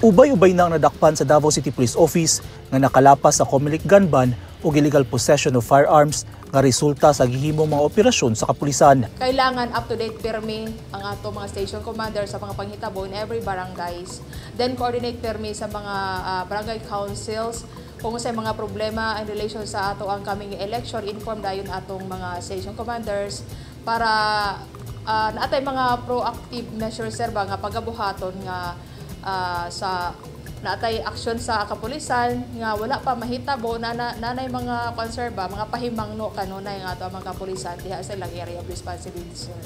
Ubay-ubay na ang nadakpan sa Davao City Police Office nga nakalapas sa COMELEC gun ban o illegal possession of firearms nga resulta sa gihimong mga operasyon sa kapulisan. Kailangan up to date pirmi ang ato mga station commander sa mga panghitabo in every barangays. Then coordinate pirmi sa mga barangay councils kung sa mga problema in relation sa ato ang coming election, inform dayon atong mga station commanders para naatay mga proactive measures, sir, ba nga pagabuhaton nga sa naatay aksyon sa kapulisan nga wala pa mahitabo na nanay mga konserba, mga pahimangno kanunay nga ato ang mga kapulisan diha sa ilang area of responsibility, sir.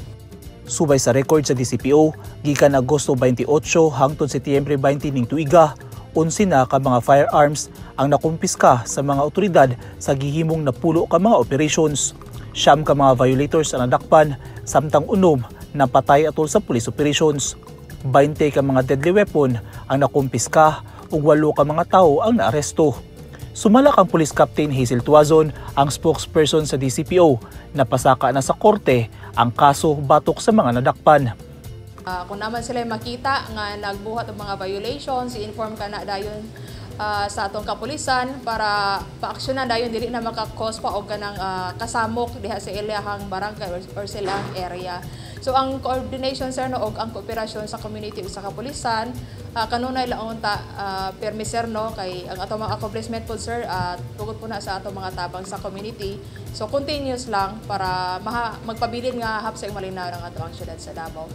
Subay sa record sa DCPO, gikan Agosto 28 hangtod Setyembre 20 ning tuiga, 11 na ka mga firearms ang nakumpiska sa mga otoridad sa gihimong 10 ka mga operations. 9 ka mga violators ang nadakpan, samtang 6 napatay atol sa police operations. 20 ka mga deadly weapon ang nakumpiska ug 8 ka mga tawo ang naaresto. Sumalak ang Police Captain Hazel Tuazon, ang spokesperson sa DCPO, napasaka na sa korte ang kaso batok sa mga nadakpan. Kung naman sila makita nga nagbuhat og mga violations, i-inform ka na dayon sa atong kapulisan para paaksyonan dayon, dili na maka-cause pa og kanang kasamok diha sa ilahang barangay or sa ilang area. So ang coordination, sir, no, og ang kooperasyon sa community ug sa kapulisan kanunay lang unta permi, sir, no, kay ang atong mga accomplishment po, sir, tugod po na sa atong mga tabang sa community. So continuous lang para magpabilin nga hapsay malinaw ang atong syudad sa Davao.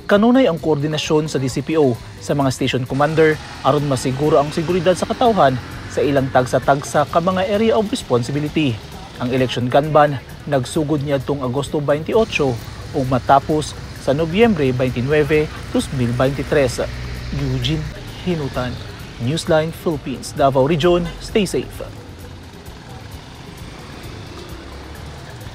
Kanunay ang koordinasyon sa DCPO sa mga station commander aron masiguro ang seguridad sa katawhan sa ilang tagsa-tagsa ka mga area of responsibility. Ang election gun ban nagsugod niadtong Agosto 28 ug matapos sa Nobyembre 29, 2023. Eugene Hinutan, Newsline Philippines, Davao Region. Stay safe.